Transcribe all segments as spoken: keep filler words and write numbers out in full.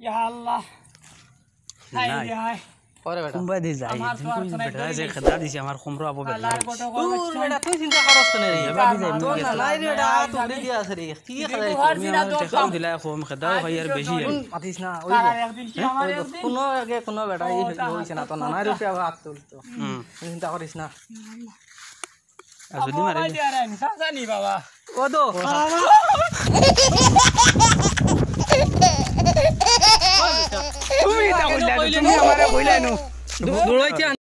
ইয়া আল্লাহ। হায় রে হায়। ওরে বেটা। কুম্বা দি যাই, আমার তো আর কোনো বেটা যে খেদা দিছে, আমার কুমড়ো আবো বেটা। আল্লাহর কত দূর বেটা, তুই চিন্তা করস কেনে রে? এবার দি যাই, তোর না, নাই রে বেটা, হাত উঠে দিয়া আছে রে। কি খেদা দিছে? তুমি আমার টেকাও দিলা কম, খেদাও খাই আর বেশি। মাতিস না, ওই তার একদিন কি আমার একদিন? কোনো আগে কোনো বেটা এই হইছে না, তো নানা রূপে আবার হাত তুলতো। হুম। চিন্তা করিস না। আর যদি মারে? বাবা, দিয়া রাইন, সাজা নি বাবা। ও তো। তুমি এটা কইলা, তুমি আমারে কইলা নু। দৌড়াইতে আন।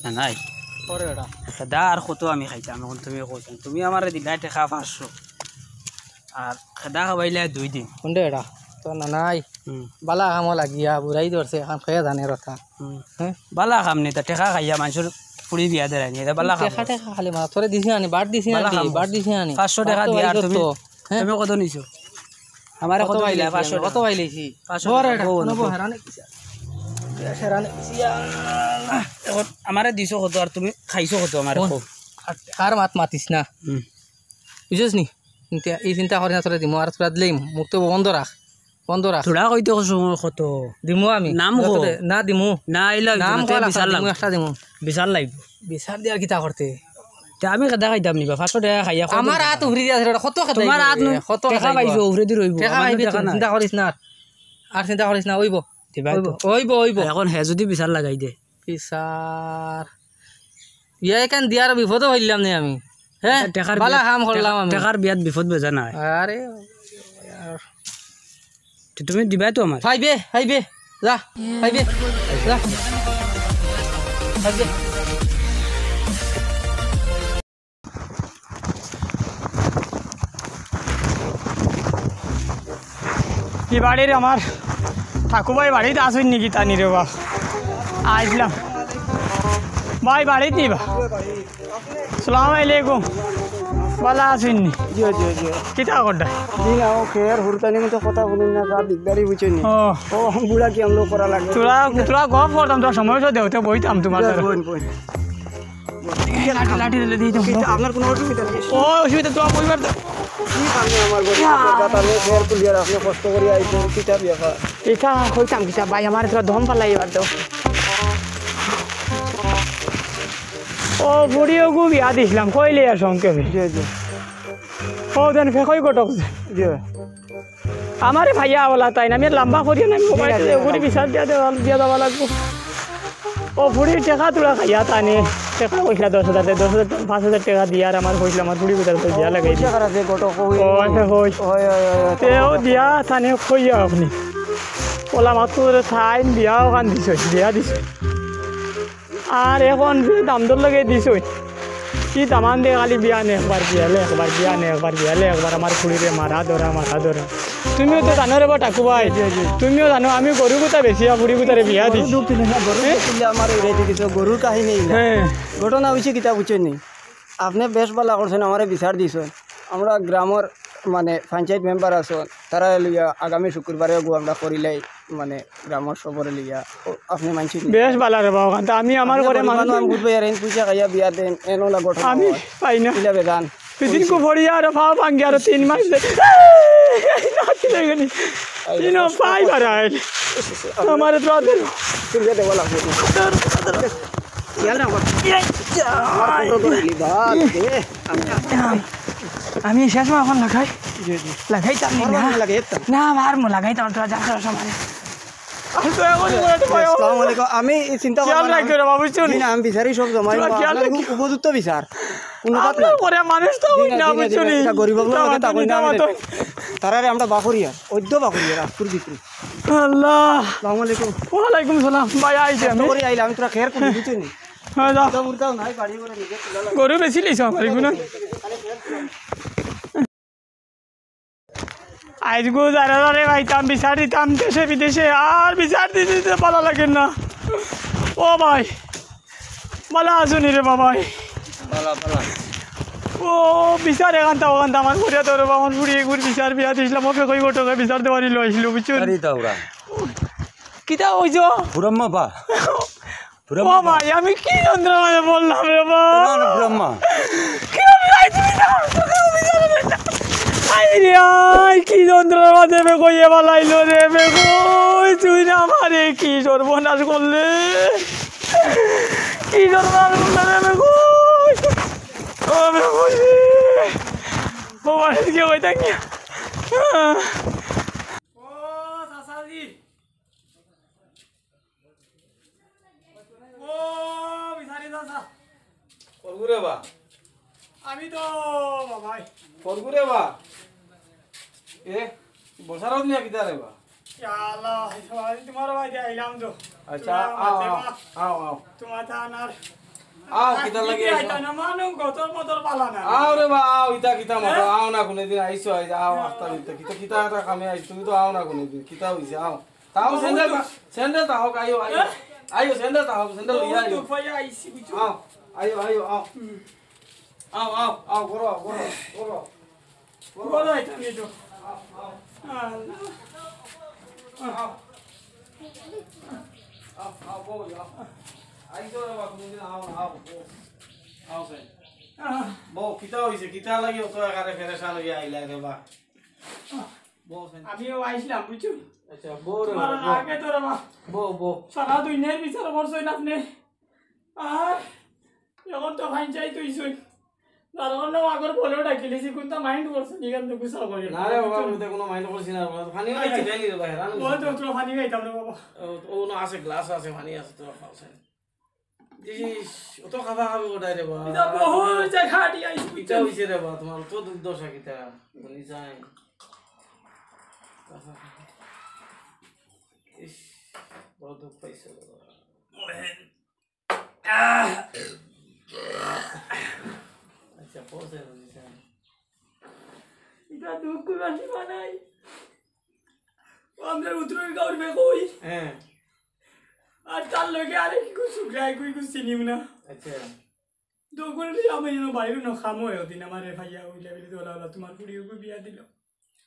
না, নাই। ওরে বেটা। খেদা আর কত আমি খাইতাম, এখন তুমি কইছো। তুমি আমারে দিলায় টেকা পাঁচশো। আর খেদা খাবাইলায় দুই দিন। কোনটা বেটা? তো না, নাই। হুম। বালা কামো লাগিয়া, বুড়াই ধরছে, এখন খেয়ে জানে কথা। হুম। হ্যাঁ? বালা কাম নি, তা টেকা খাইয়া মানষর ফুড়ি বিয়া দেরায় নি, এটা বালা কাম টেকা, করছে। টেকা খালি মারা, তোরে দিছি আনি, বাট দিছি বালা আনি, কাম বাট করছে। দিছি আনি। পাঁচশো টেকা বাট তো দিয়া আর পাইছো তুমি তো। হ্যাঁ? তুমি কত নিছো? আমারে কত কত পাইলে দিলা? পাঁচশো কত টেকা। পাইলে? কি? পাঁচশো বড় টেকা, এটা, কোনো বড়। হেরানি কিসা? হেরানি কিসা? এখন আমারে দিছো কত আর তুমি খাইছো কত আমারে কোন? কও? আর, আর মাত মাতিস না। হুম। বুঝছস নি? চিন্তা, এই চিন্তা করিস না, তোরে দিমু, আর তোরা দিলেই মুখ তো বন্ধ রাখ, বন্ধ রাখ। তোরা কইতে কত সময় কত? দিমু আমি। নাম না কও। তোরে, না দিমু। না, এই লাগবো নাম না, তে কও, বিশাল দিমু, লাগবো। একটা দিমু। বিশাল লাগবো। বিচার দিয়ার কিতা করতে? তে আমি খেদা খাইতাম নি বা, পাঁচশো টেকা খাইয়া কত আমার দিন হাত খাইতাম? উফরে দিয়া আছে, কত খেদা তোমার অইবো হাত রে? নু কত টেকা খেদা পাইছো, অইবো? উফরেদি রইবো, টেকা আমার পাইবে টেকা তো, নাই। চিন্তা করিস না। আর চিন্তা করিস না, অইবো। দিবাই তো। অইবো, অইবো, অইবো। এখন হে যদি বিচার লাগাই দে। বিচার। ইয়া এখান দিয়ার বিপদও হইলাম নি আমি। হ্যাঁ? আচ্ছা, টেকার বালা বিয়াত, কাম করলাম টেকা-, আমি। টেকার বিয়াত বিপদ বেজা নাই। আরে, আর তে তুমি দিবাই তো আমার। পাইবে, পাইবে। যা, পাইবে। যা। পাইবে। ই বাড়ির আমার ঠাকু ভাই বাড়িত আছইন নি কিতা নি রে বা? আইলাম। ভাই বাড়িত নি বা? সালাম আলাইকুম। বালা আছইন নি? জি, জি, জি। কিতা কররা? জি না, ও খের হুরতানি মতো কথা বলুন না, যা দিকদারি বুঝছেন নি। ও। ও, বুড়া কি আমলো করা লাগে? তোরা, তোরা গপ করতাম, তোরা সময় তো দেওতে বইতাম তোমার জি, দ্বারা। বইন, বইন। লাঠি, লাঠি দিলে দিয়ে দিতাম। কিতা, আপনার কোনো অসুবিধা নেই? ও, অসুবিধা তো বইবার তো। কি কামে আমার গরিব ইয়া। কথা, তাহলে খের কুলিয়ার আপনি কষ্ট করে আইছেন, কিতা ব্যাপার? কিতা কইতাম, কিতা ভাই, আমার তোরা দম পালাই এবার তো। ও, বুড়ি ওগু বিয়া দিছিলাম, কইলে আর সংক্ষেপে। জি, জি। ও, দেন ফেকই ঘটক। জি। আমারে ভাইয়া ওলা তাই না, আমি আর লম্বা করিও না, আমি মোবাইল ঠিক আছে, ওগুলি বিচার দিয়া দেওয়া, দিয়া দেওয়া লাগবো। ও, বুড়ি টেকা তুলা খাইয়া তানে, টেকা কইছিলা দশ হাজার, দশ হাজার, পাঁচ হাজার টেকা দিয়া আর আমার কইছিলা, আমার বুড়ি বিচার তো দিয়া লাগাই দি। টেকা আছে, ঘটক, ওই। ও, আচ্ছা, হই। হয়, হয়, হয়, হয়। তে ও দিয়া তানে কইয়া আপনি। ওলা মাত্র ধরে থাইন বিয়া ওখান দিছে, বিয়া দিছে। আর এখন যে দাম দর লগে দিছইন, কি দামান দে খালি বিয়ানে একবার, বিয়ালে একবার, বিয়ানে একবার, বিয়ালে একবার, আমার ফুড়িরে মারা ধরা, মারা ধরা। তুমিও তো জানো রে বা ঠাকু ভাই, জি, জি। তুমিও জানো আমি গরু গুতা বেচিয়া ফুড়ি গুতারে বিয়া দিছি। দুঃখ ছিল না, গরু হ্যাঁ? ছিল আমার এই রেডি দিছে, গরুর কাহিনী না। হ্যাঁ। ঘটনা হইছে কিতা বুঝছেন নি? আপনি বেশ ভালা করছেন, আমারে বিচার দিছেন। আমরা গ্রামর মানে পঞ্চায়েত মেম্বার আছইন, তারা লইয়া আগামী শুক্রবারে ওগু আমরা করিলাই, মানে গ্রামর সবরে লইয়া, ও, আপনি মানছি নি? বেশ ভালা রে বাবা, কারণ আমি আমার আপনি ঘরে গরিব মানুষ মানুষ, আমি বুঝবো, আর এন পয়সা খাইয়া বিয়া দেন, এন ওলা ঘটনা আমি হয়। পাই না। ইলা বেদান। দুদিন কো পড়ি আর পাও ভাঙ্গি আর তিন মাস দে-, নাকি দেখেনি। আই, তিনও কষ্ট পাই করে। বাড়ায়। আমার তো আদর। তুলিয়া দেওয়া লাগবে। খেয়াল রাখো। আমার ফটো ধরে নিবা, দে। আমি শেষ মা এখন লাগাই। লাগাইতাম নি না। লাগাই দিতাম। না, আমার মো লাগাইতাম, তোরা যা করো সমানে। আমি তো এখন করে তো ভাই। আসসালামু আলাইকুম। আমি এই চিন্তা খেয়াল করলাম। রাখবে রে বাবু, শুন। জি না, আমি বিচারি সব জমাই। তোরা খেয়াল আপনার রাখি। খুব উপযুক্ত বিচার। কোনো কথা আমরা নাই। করে মানুষ তো জি হই না, না, জি না, জি না, বুঝছো নি? এটা গরিব অকলের মাঝে তা কই না, তারারে আমরা বাকরিয়া, অদ্য বাকরিয়া, রাজপুর ভিতরে। আল্লাহ। আসসালামু আলাইকুম। ওয়ালাইকুম সালাম। ভাই, আইছি আমি। করি আইলে আমি তোরা খেয়াল করি, বুঝছো নি? হ্যাঁ, যাও। মুর্দা মুর্দাও নাই, বাড়ি করে নিজে তুলে লাগে। গরু বেশি লিছো আমার এগুলো। আইজগু যারা যারে পাইতাম, বিচার দিতাম দেশে বিদেশে, আর বিচার দিতে দিতে ভালা লাগে না। ও ভাই, ভালা আছো নি রে বাবাই? ভালা, ভালা। ও বিচার এখানতা ওখানতা আমার করিয়া তো রে বাবা, আমার ফুড়ি এগুর বিচার বিয়া দিছিলাম, ওকে কই বটকে বিচার দেওয়ানি লইছিল, বুঝছো? আরে তাওরা। কিতা কইছো? ফুরাম্মা বা। ও ভাই, আমি কি যন্ত্রণায় পড়লাম রে বা? না, না, ব্রহ্মা। কি হবে? আই, তুমি যাও, তুমি যাও, তুমি যাও। আই রে, আই, কি যন্ত্রণার মাঝে বে কইয়ে বালাইলো রে বে কই, তুই না আমারে কি সর্বনাশ করলে? কি সর্বনাশ করলে রে বে কই? ও বে কই রে? ও বাড়িতে গিয়ে কই থাকি? ও চাচাজি, ও, বিচারি চাচা। করবু রে বা। আমি তো বাবাই। করবু রে বা। এ, বসারত নিয়া কিতা রে বা? ইয়া আল্লাহ, আমি তোমার বাড়িতে আইলাম তো। আচ্ছা, তোমার আও, মাঝে আও, বা-, আও, আও। তোমার থানার আও, আর কিতা লাগে দিদি আও? আইতা না, মানু গতর মতর পালা না। আও রে বা, আও, ইতা কিতা মতো, হ্যাঁ? আও না কোনোদিন আইছো, আই, আও, হ্যাঁ। আস্তা দিতে। কিতা, কিতা একটা কামে আইছো, তুমি তো আও না কোনোদিন। কিতা হইছে, আও। তাও বহুত স্যান্ডেল দুঃখ। তা-, স্যান্ডেল তাহক, আইও, আইও। হ্যাঁ? আইও, স্যান্ডেল তাহক, স্যান্ডেল বহুত লইয়া আইও। দুঃখ পাইয়া আইছি, বুঝছো? আও, আইও, আইও, আও। হুম। আও, আও, আও, ঘরো আও, ঘরো আও, ঘরো আও। ঘরো আইতাম এই তো। আও, আও। আল্লাহ। আও। আও, আও, বউ, আও। আইছো রে বাপ, তুমি আও, আও, বউ। আও, স্যার। আহ। বউ, কিতা হইছে? কিতা লাগি অত একারে ফেরেশান হইয়া আইলা রে বা? বউ, স্যার। আমিও আইছিলাম, বুঝছো? আচ্ছা, বউ রে তোমার বাবা, বউ। আগে তো রে বা। বউ, বউ। সারা দুনিয়ার বিচার করছইন আপনি। আর এখন তো পঞ্চায়েত হইছইন। যার কারণে আগর বলেও ডাকিলিছি, কোনটা mind করছে নি, এখান থেকে গুছা করে। না রে বাবা, আমি তো কোনো mind করছি না, বাবা। পানি ওই খাইলি রে ভাই, রানু। ওই তো, তোরা পানি খাইতাম রে বাবা। ও, ও না আছে, গ্লাস আছে, পানি আছে, তোরা খাও, স্যার। ইস, অত খাবা খাবি ওটাই রে বা। ইটা বহু জায়গা হাঁটি আইছি, ইটা বুঝছো? হইছে রে বা, তোমার অত দুর্দশা কিতা? বলি যাই। ইস, বড় দুঃখ পাইছো রে বা। আচ্ছা, পৌঁছে বলি যাই। ইটা দুঃখ রাখি বানাই। ও, আমরা উত্তরের গাঁওর বে কই? হ্যাঁ। আর তার লগে আরে কি কই সুগ্রাই কই কই চিনিও না। আচ্ছা। দোকানে আমি যেন বাইরে ন খামো হয় ওদিন আমার ভাইয়া ওই লেভেলে তো ওলা ওলা তোমার ফুড়ি ওকে বিয়া দিল।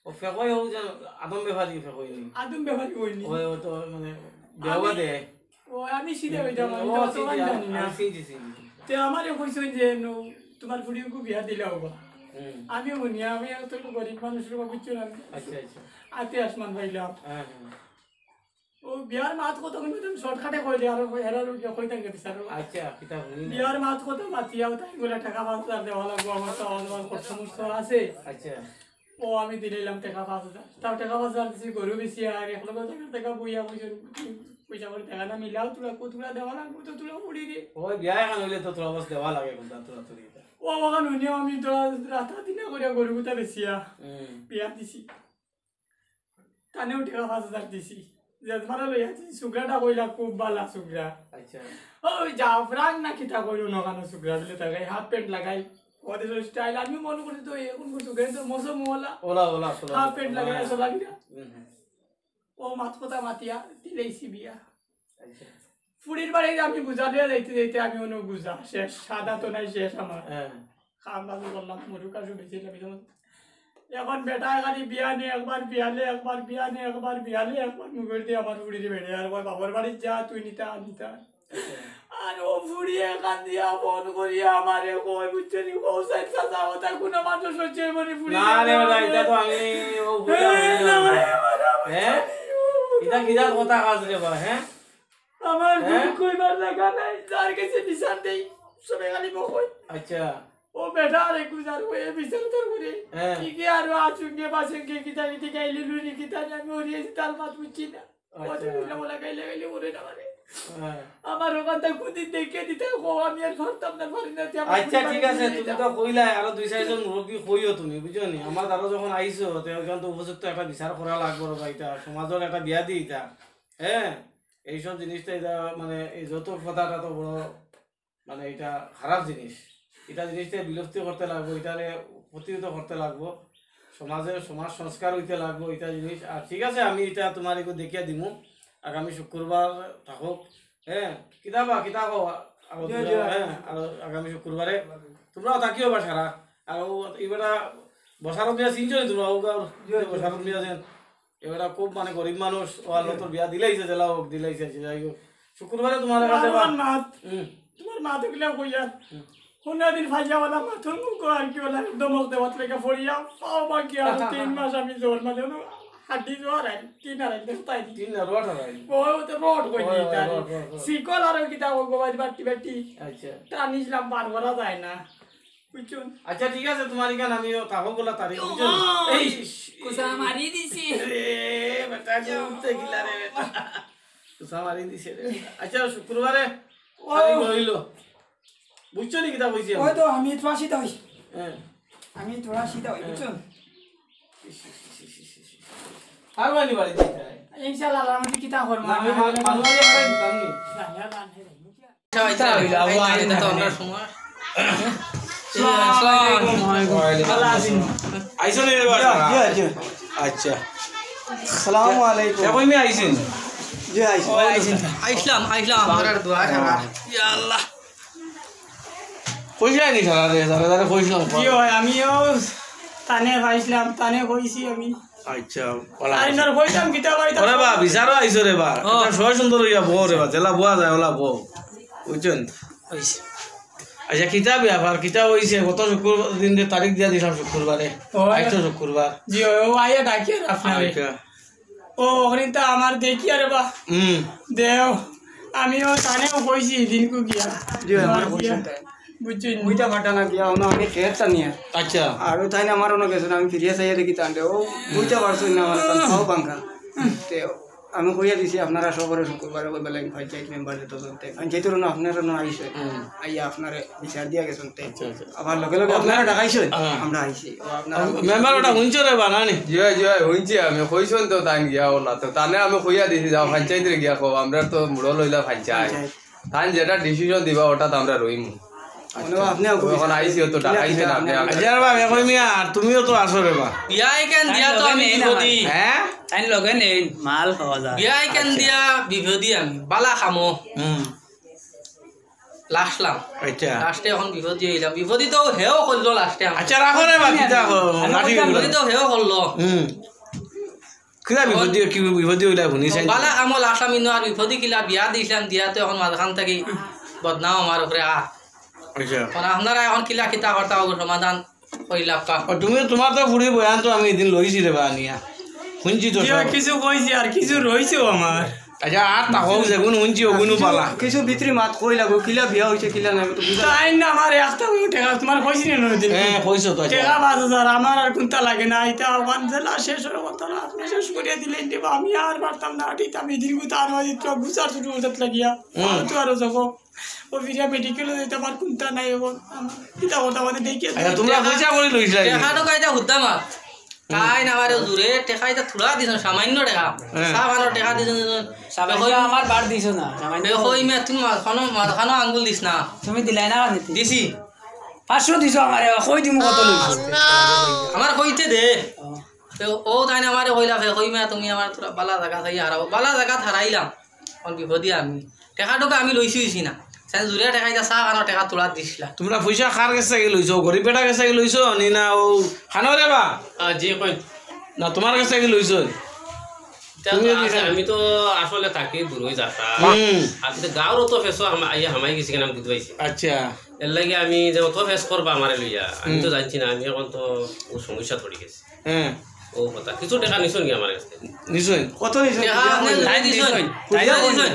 ও ফেকই হোক যে আদম ব্যাপারী ফেকই নি। আদম ব্যাপারী হইনি। ওই ও তো মানে বিয়া আমি দে। ও আমি সিধা হইতাম, আমি ও তো অত চিনছি, জানি না। আমি চিনছি, চিনছি। তে আমারে কইছে যে ন-, তোমার ফুড়ি ওকে বিয়া দিলা হবা। হুম। আমিও হুনি, আমি তো গরিব মানুষের বাবু ছিলাম। আচ্ছা, আচ্ছা। আতে আসমান পাইলাম। হ্যাঁ, হ্যাঁ। ও বিয়ার মাত কত কিন্তু তুমি shortcut-এ কইলে আর হেরার উঠে কই থাকে বিচার। আচ্ছা, কিতা বলি না। বিয়ার মাত কত মাতিয়া তাই বলে টাকা পাঁচ হাজার দেওয়া লাগবো, আমার তো আমার কত সমস্যা আছে। আচ্ছা। ও আমি দিলাইলাম টাকা পাঁচ হাজার। তাও টাকা পাঁচ হাজার দিছি, গরু বেশি আর এক লগে টাকা, টাকা বইয়া পয়সা, পয়সা করে টাকা না মিলাও, তোরা কত তোরা দেওয়া লাগবো তো তোরা উড়ি রে। ওই বিয়া এখন হইলে তো তোরা বস দেওয়া লাগে কোনটা তোরা তোর এটা। ও ওখান হইলেও আমি তোরা রাতা দিনা করে গরু গুতা বেশিয়া হুম। বিয়া দিছি। তানেও টাকা পাঁচ হাজার দিছি। যে তোমার লইয়া দিছি, সুগ্রাটা কইলা খুব বালা সুগ্রা। আচ্ছা। ওই জাফরান না কিতা কইলো না কেন সুগ্রা দিলে তাকে half pant লাগাই। ওদের ওই style আমি মনে করি তো এখন কই সুগ্রা তো মৌসুম OLA. OLA, OLA, OLA, half pant OLA. লাগাই চলা বিরা। হুম, হুম। ও মাত কথা মাতিয়া দিলেইছি বিয়া। আচ্ছা। ফুড়ির বাড়ি আমি বুঝা দিয়া যাইতে যাইতে আমি অনু বুঝা শেষ, সাদা তো নাই শেষ আমার। হ্যাঁ। খাম বাজু করলাম, মরু কাজু বেশি লাগে যেমন। এখন বেটা খালি বিয়া নিয়ে একবার বিয়ালে, একবার বিয়া নিয়ে, একবার বিয়ালে, একবার মুখের দিয়ে আমার ফুড়ির বেড়ে। আর ওই বাবার বাড়ি যা, তুই নিতা, নিতা। আর ও ফুড়িয়ে কান্দিয়া ফোন করিয়া আমারে কয়, বুঝছো নি, কও সাইড চাচা, ওটা কোনো মানুষ হচ্ছে, মানে ফুড়ি না রে বেটা, এটা তো আমি ও বুঝা হইল না। হ্যাঁ? এটা কি জাত কথা কাজ রে বা, হ্যাঁ? আমার হ্যাঁ? কইবার জাগা নাই, যার কাছে বিচার দেই, সবে খালি বকই। আচ্ছা। ও বেটা, আরে গুজার হয়ে বিচার তোর করে। হ্যাঁ। কি কি আরো আচুঙ্গে বাসুঙ্গে কিতা কিতা গাইলে লুনি কিতা জানি, আমি ওরে তার মাত বুঝছি না। আচ্ছা। ওরে না বলা গাইলে গাইলে ওরে না মারে। হ্যাঁ। আমার ওখানটা কুদিন দেখে দিতে, ও আমি আর পারতাম না, পারি না, তুই আমার আচ্ছা, ঠিক আছে, তুমি তো কইলাই, আরো দুই চারজন মুরব্বি কইও তুমি, বুঝছো নি? আমার দ্বারা যখন আইছো, তো ওখান তো উপযুক্ত একটা বিচার করা লাগবো রে ভাই, এটা সমাজর একটা বিয়া দিই এটা। হ্যাঁ, এইসব জিনিসটা এটা মানে এই যৌতুক প্রথাটা তো বড় মানে এটা খারাপ জিনিস। এটা জিনিসটা বিলুপ্তি করতে লাগবো, এটারে প্রতিহত করতে লাগবো। সমাজে সমাজ সংস্কার হইতে লাগবো এটা জিনিস। আর ঠিক আছে, আমি এটা তোমার একটু দেখিয়া দিমু। আগামী শুক্রবার থাকুক। হ্যাঁ, কিতাবা কিতাব হ্যাঁ, আর আগামী শুক্রবারে তোমরাও থাকিও বা সারা। আর ও এবার বসারত মিয়া চিনছো নি তোমরা? ও বসারত মিয়া যেন এবার খুব মানে গরিব মানুষ, ও আল্লাহ তোর বিয়া দিলাইছে, জেলা হোক দিলাইছে, যাই হোক। শুক্রবারে তোমার কাছে আমার মাত, হুম। তোমার মাত ওগুলা কইয়া। হুম। কোনদিন ফাইয়া ওলা মাথুর মুখ আর কি ওলা ধমক দেওয়াত লেগে পড়িয়া, পাও বাকি আর তিন মাস আমি জোর মাঝে হাড্ডি জোর আই, তিন আর আই, দেখো তাই দি। তিন আর রড আর আই। ও তো রড কই ওই, দি ওই, তাই। Rod, rod, rod. শিকল আর ওই কিতা ও গোবাই বাটি বাটি। আচ্ছা। টানিছিলাম, বার করা যায় না। বুঝছো? আচ্ছা, ঠিক আছে, তোমার এখানে আমি থাকো বলা তারিখ, বুঝছো? ও, এই, কুসা মারি দিছি। রে, বেটা, ঘুমতে গিলা রে, বেটা। কুসা মারি দিছে রে। আচ্ছা, শুক্রবারে ও। তারিখ হইল। বুঝছো নি কিতা কইছি আমি? ওই তো, আমি তো আসি তাই। হ্যাঁ। আমি তো আসি তাই, হ্যাঁ। বুঝছো? ইস, ইস, ইস, ইস, ইস, ইস। আর মানে বাড়ি দিতে হয়। ইনশাআল্লাহ, আল্লাহর মধ্যে কিতা করবো? না, আমি আমি ভালো, ভালো, ভালো, ভালো, ভালো। জানি আর জানি। আচ্ছা, আচ্ছা, আচ্ছা, আচ্ছা, আচ্ছা, আচ্ছা, আমরা সময়। আসসালামু আলাইকুম। ওয়ালাইকুম আসসালাম। আইছো নি রে বাবা? জি, জি। আচ্ছা। আসসালামু আলাইকুম। এ কই মি আইছেন? জি, আইছি। ও, আইছেন। আইসলাম, আইসলাম, আপনার দোয়া ছাড়া। ইয়া আল্লাহ। কইছিলাম নি সারা রে, সারা সারা কইছিলাম। জি ভাই, আমিও তানে পাইছিলাম, তানে কইছি আমি। আচ্ছা, ওলা আরে আইছে। না, কইতাম কিতা ভাই, ওরে বা, বিচারও আইছো রে বা। ও। এটা সবাই সুন্দর হইয়া বউ রে বা, যেলা বউয়া যায়, ওলা বউ। বুঝছেন? হইছে। আচ্ছা, কিতা ব্যাপার, কিতা হইছে? গত শুক্রবার দিন যে তারিখ দিয়া দিলাম শুক্রবারে। ও। আইজ তো শুক্রবার। জি, ও, ও আইয়া ডাকি আর আপনারে। আচ্ছা। ও, ওখানে তো আমার দেখি আরে বা। হুম। দেও। আমিও তানেও কইছি দিনকু গিয়া। জি, আমার আমার গিয়া। কইছেন তাই। বুঝছেন? বুঝতে পারতা না গিয়া, ওনো আমি খেত টানিয়া। আচ্ছা। আর ও তাই না আমার ওনো গেছে না, আমি ফিরিয়া চাইয়া দেখি তানরে। ও বুঝতে পারছইন না, আমার তান পাও ভাঙ্গা। তে আমি কইয়া দিছি, আপনারা সবরে শুক্রবারে ওই বেলায় পঞ্চায়েত মেম্বার যত জন তে, পঞ্চায়েতর ওনো আপনারা ওনো আইছে। হুম। আইয়া আপনারে বিচার দিয়া গেছেন তে। আচ্ছা, আচ্ছা। আবার লগে লগে আপনারা ডাকাইছেন, হ্যাঁ। আমরা আইছি। ও আপনারা মেম্বার ওটা হুনছো রে বানানি? জি ভাই, জি ভাই, হুনছি আমি, কইছেন তো তান গিয়া ওলা তো। তানে আমি কইয়া দিছি, যাও পঞ্চায়েতরে গিয়া কও, আমরা তো মুড়ো লইলা পঞ্চায়েত। পঞ্চায়েত। তান যেটা decision দিবা, ওটাত আমরা রইমু। ওনো আপনি ও এখন আইছি, ও তো ডাকাইছে না, আপনি আচ্ছা রে বা, কই মিয়া, আর তুমিও তো আছো রে বা। বিয়া ইখান দিয়া তো আমি বিপদি। হ্যাঁ? তাইন লগে নেই, মাল খাওয়া যায়। বিয়া ইখান আচ্ছা। দিয়া বিপদি আমি, বালা খামো। হুম। লাস্টলাম। আচ্ছা। লাস্টে এখন বিপদি হইলাম। বিপদি তো হেও করলো লাস্টে আমার। আচ্ছা, রাখো রে বা, কিতা করো? আমি লাঠি কইতাম, উড়াও। বিপদি তো হেও করলো। হুম। কিলা বিপদ দিয়া, কি বিপদ দিয়া অইলা হুনি চাই? বালা কামো লাখাম ইনো আর বিপদি কিলা বিয়া দিছিলাম, দিয়া তো এখন মাঝখান থাকি বদনাম আমার উপরে আ। আচ্ছা। এখন আপনারা এখন কিলা কিতা করতা অইবো সমাধান কইলাক্কা। ও, তুমি, তোমার তো ফুড়ি বয়ান তো আমি এদিন লইছি রে বা আনিয়া। হুনছি তো জি, সব। কিছু কইছি আর কিছু রইছেও আমার। আচ্ছা, আর তা হোক, যেগুন হুনছি, ওগুনও কিছু, বালা। কিছু ভিতরি মাত কইলা গো, কিলা বিয়া হইছে, কিলা নাই, তো বুঝা তাই না, আমার একটা টেকা, তোমার কইছি না, নদী? হ্যাঁ, কইছো তো, আচ্ছা। টেকা পাঁচ হাজার, আমার আর কুন্তা লাগে না, এটা আমার জেলা শেষ হওয়ার কথা না, আপনি শেষ করিয়া দিলেন, দেবা, আমি আর পারতাম না, আটিতাম, এই দিন গুতা আর মাঝে তো গুছার ছোট গুছার লাগিয়া, হুম। ফালতু আরো যাবো। ও ফিরিয়া মেডিকেলে যাইতে আমার কুন্তা নাই, এখন আমার কিতা কথা মানে দেখিয়া আচ্ছা, তোমরা পয়সা করে লইছিলা? টেকা তো কাইটা হুদ্দা মাত। তাইন আমারে জুরে টেকা ইতা থুড়া দিছইন, সামান্য টেকা। হ্যাঁ। চা পানর টেকা দিছইন, দিছইন। সামান্য কই আমার বার দিছো না, সামান্য। কই মে তুমি মাঝখানো, মাঝখানো আঙ্গুল দিছ না। তুমি দিলাই না কেনে? দিছি। পাঁচশো দিছো আমারে, কই দিমু কত লইছো? আমার কইতে দে। ও। তে ও তাইন আমারে কইলা, কই মে তুমি আমার থুড়া বালা জাগাত হারাও। বালা জাগাত হারাইলাম। অখন বিপদি আমি। টেকা টুকা আমি লইছি অইছি না। চাইন জুরে টেকা ইতা চা পানর টেকা থুড়া দিছিলা। তোমরা পয়সা কার গেছ থাকি লইছো? গরিব বেটার গেছ থাকি লইছো নি না ও খানো রে বা? আ, জি, কই। না, তোমার গেছ থাকি লইছো? ইতা তো তুমি আছে, দিছো। আমি তো আসলে থাকি দূরই যাতা। হুম। আর তো গাঁওর অত ফেসো হামা-, আইয়া হামাই গেছি কেনে আমি বুঝতে পারছি। আচ্ছা। এর লাগি আমি যে অত ফেস করবা আমারে লইয়া, আমি তো হুম। জানছি না, আমি এখন তো ও সমস্যা পড়ি গেছি। হ্যাঁ। ও কথা। কিছু টেকা নিছইন কি আমার গেছ থাকি? নিছইন? কত নিছইন? টেকা আপনি জুরে দিছইন। জুরে দিছইন।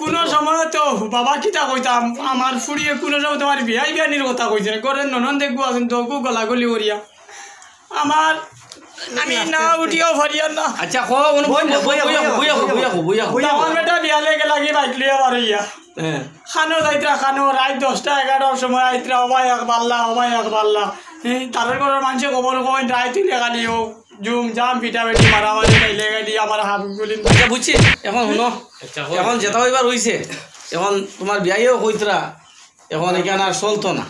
কুনু সময় তো বাবা কিতা কইতাম, আমার ফুড়িয়ে কুনু সময় তো আমার বিয়াই বিয়ানির কথা কইছে না। ঘরর ননদ এগু আছইন, দুগু গলাগলি করিয়া। আমার, আমি না উঠিয়াও পারিয়ার না। আচ্ছা, কও, অনু, বইয়া, বইয়া, বইয়া, বইয়া, বইয়া, বইয়া, বইয়া। আমার বেটা বিয়ালে গেলাগি বাইক লইয়া বার অইয়া। হ্যাঁ। খানো যাইতরা, খানো রাইত দশটা এগারোটার সময় আইতরা, ওবায় এক বাল্লা, ওবায় এক বাল্লা। হ্যাঁ, তারার ঘরর মানষে খবর কইন, রাইত অইলে খালি ও জুম জাম পিটাপিটি মারামারি, তাইলে খালি আমার হাত গুলি। আচ্ছা, বুঝছি, এখন হুনো। আচ্ছা, কও। এখন যেটা অইবার অইছে, এখন তুমার বিয়াইও কইতরা, এখন ইখান আর চলতো না।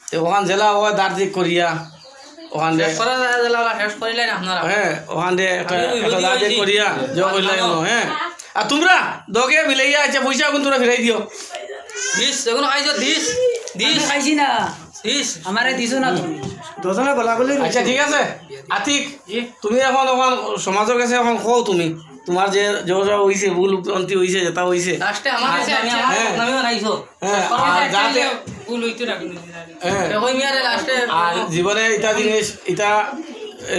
তে ওখান জেলা ওই দাঁড় দিক করিয়া, ওখান দে-, শেষ করা যায়, জেলা ওলা শেষ করিলেন আপনারা। হ্যাঁ, ওখান দে একটা, আমি ওই একটা বুঝি দাঁড় দিক হইছি। করিয়া, জো করিলাই নো, হ্যাঁ। আর তুমরা দগে মিলাইয়া, আচ্ছা, পয়সা এখন তুমরা ফিরাই দিও। দিস, এখন খাইছো, দিস, দিস। আমি খাইছি না। দিস। আমারে দিছো না তুমি। দুজনে গলাগলি আচ্ছা, ঠিক আছে। আতিক, জি। তুমি এখন ওখান সমাজর কাছে এখন কও তুমি। তুমার যে, যে যা অইছে, ভুল ভ্রান্তি অইছে, যেটা অইছে। লাস্টে আমার কাছে আইয়া আমার হ্যাঁ। বদনামি বানাইছো। হ্যাঁ, আর যাতে ভুল অইতো না কিন্তু। হ্যাঁ। তে কই মিয়ারে লাস্টে আর জীবনে ইটা জিনিস, ইটা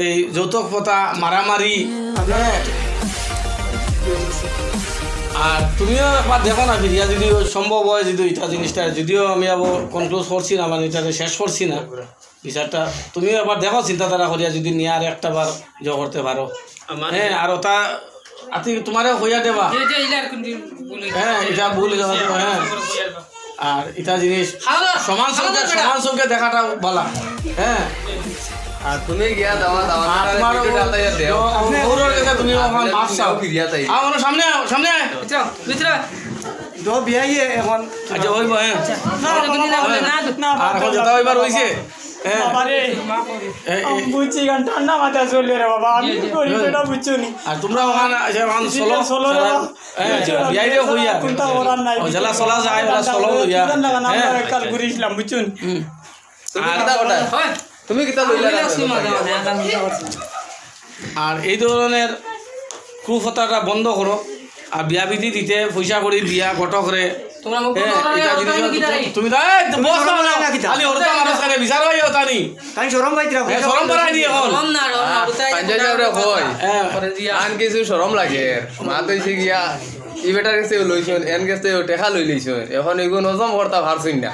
এই যৌতুক প্রথা, মারামারি, হ্যাঁ। আর তুমিও একবার দেখো না ফিরিয়া, যদি সম্ভব হয়, যদি ইটা জিনিসটা, যদিও আমি আবার কনক্লুড করছি না, মানে ইটা শেষ করছি না। বিচারটা তুমিও একবার দেখো, চিন্তাধারা করিয়া যদি নিয়া আর একটা বার জো করতে পারো। আমার হ্যাঁ, আর ওটা আতি তোমারে কইয়া দেবা। যে, যে ইলার কোন দিন ভুল হইছে। হ্যাঁ, ইটা ভুল হইছে, হ্যাঁ। আর ইটা জিনিস খাওয়া দাওয়া, সমান খাওয়া চোখে, দাওয়া বেটা। সমান চোখে দেখাটা ভালা। হ্যাঁ। আর তুমি গিয়া দাওয়া, দাওয়া আর না, তোমার ভিডিওটা ও-, আলাদা দেও। ও-, ও-, ওর কাছে তুমি ওখান মাফ চাও। ফিরিয়া তাই। আ, ওর সামনে আও, সামনে আয়। ভিতরে, ভিতরে। দো বিয়াইয়ে এখন। আচ্ছা, ওই বয়। না, না, না, না, আর এখন যেটা অইবার অইছে। হ্যাঁ। বাবা রে, এ, এ। আমি বুঝছি, কারণ ঠান্ডা মাথা চলে রে বাবা, আমি কি করি, এ। সেটা বুঝছো নি? আর তোমরা ওখানে, আচ্ছা, ওখানে চলো, চলো রে বাবা। হ্যাঁ, বুঝছো না? বিয়াইরে কইয়া। কোনটা করার নাই, ও, জেলা চলা যায়, ওরা চলো লইয়া। চিন্তা না, না, আমরা হ্যাঁ। একবার ঘুরিছিলাম, বুঝছো নি? হুম। তুমি আর কিতা করলা? হয়। তুমি কিতা লইলা? আমি না? লাগছি মাঝে মাঝে, আর আমি কিতা করছি? আর এই ধরনের কুপ্রথাটা বন্ধ করো। আর বিয়া বিধি দিতে পয়সা করি দিয়া ঘটক রে। তোমরা মুখ এ, বন্ধ করো, এটা আর জিনিস আমি কি জানি? তুমি তো, এই, বস না, না, না, না, কিতা? খালি ওর তো মানুষ কানে বিচার হয়, ও তানি। তাই শরম পাইতরা, এ, শরম পাইতরা। পারায়নি এখন। শরম না, শরম না, আহ, কোথায় পাঞ্জাবি কোথায় আমরা কোথায়? কই? হ্যাঁ। করে দিয়া। আন কিছু শরম লাগে। মা তো এসে গিয়া, ই বেটার কাছে লইছইন, এন কাছে টেকা লই লইছইন। এখন এগু নজম করতা পারছইন না।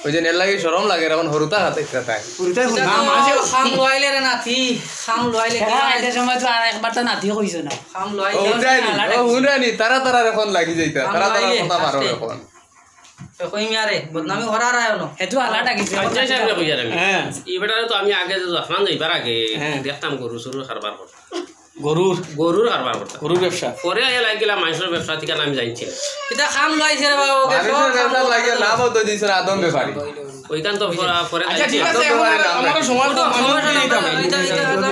ওই যে এর লাগি শরম লাগে, এখন হুরুতা খাতে ইচ্ছা তাই। হুরুতাই হুরুতা। না, মাঝে খাম লইলে রে নাতি, খাম লইলে কি টেকা হয়? আইতে সময় তো আর একবার তো নাতি কইছো না। খাম লইলে ও, হুনরানি, ও, হুনরানি, তারা, তারা এখন লাগি যাইতা, তারা, তারা খাম লইলে কথা পারো লাস্টে। এখন। এ কই মিয়া রে, বদনামি করার আয় না। এ তো আলা ডাকিছে। আচ্ছা, সাহেব, কইয়া রাখি। হ্যাঁ। এই বেটারে তো আমি আগে যে জাফরান যাইবার আগে হ্যাঁ। দেখতাম গরু চরুর কারবার করতাম। গরুর? গরুর কারবার করতাম। গরুর ব্যবসা? পরে আইয়া লাগিলা মাংসর ব্যবসা, ঠিক আমি জানছি না। এটা খাম লইছে রে বাবা, ওকে মাংসর সব ব্যবসা খাম লাগিয়া লইছে। লাভ হতো দিছে না আদম ব্যাপারী। ওইখান তো পরে, পরে আচ্ছা, ঠিক আছে, এখন আর আমরা সময় কম, আমরা সময় দিতাম। এটা, এটা, এটা, এটা।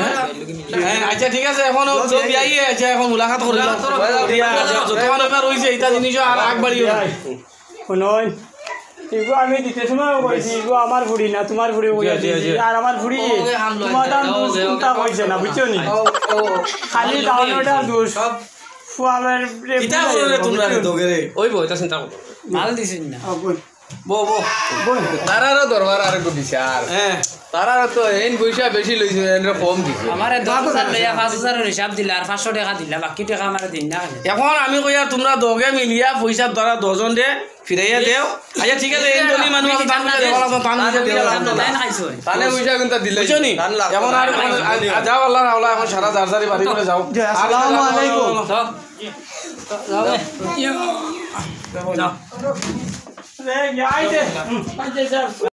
হ্যাঁ, আচ্ছা, ঠিক আছে, এখন ও তো বিয়াইয়ে আছে, এখন মুলাকাত করিলাম। মুলাকাত করো। দিয়া, আচ্ছা, যত মানুষ রইছে, এটা জিনিস আর আগ বাড়িও না। হুনইন, ইগু আমি দিতে সময় কইছি, ইগু আমার ফুড়ি না, তুমার ফুড়ি কইয়া জি, জি, দিছি। জি। আর আমার ফুড়ি, ওকে, হাম লয়, তুমার দাম ওকে, দুষ ওকে, কুন্তা ওকে, কইছে না, ওকে। বুঝছো নি? ও, ও, খালি ওকে, দাউনোটা ওকে। দুষ। সব ফুয়াবের রে কিতা বুঝাই করো রে না, তুমরা রে বুঝছো নি? দগেরে? ওই বউ, এটা চিন্তা করো। মাল দিছিস না। ও, বল। বউ, বউ। বল। তারারও দরবার আর একটু বিচার। হ্যাঁ। তারারও তো এইন পয়সা বেশি লইছে, এনরে কম দিছে। আমারে দশ হাজার লইয়া পাঁচ হাজারর হিসাব দিলা, আর পাঁচশো টেকা দিলা, বাকি টেকা আমারে দিন না। এখন আমি কই আর তুমরা দগে মিলিয়া পয়সা ধরা দশজন দে, ফিরাইয়া দেও। আচ্ছা, ঠিক আছে, এই ধনী মানুষ আছে, তান কাছে দেওয়া লাগতো, তান কাছে দেওয়া লাগতো না। তাইন খাইছো। তানে পয়সা কিন্তু দিলে। বুঝছো নি? তান লাগতো এখন না। আর, আর, আর যাও, আল্লাহর হাওলা, এখন সারা যার যারই বাড়ি করে যাও। জি, আসসালামু আলাইকুম। যাও। যাও। যাও।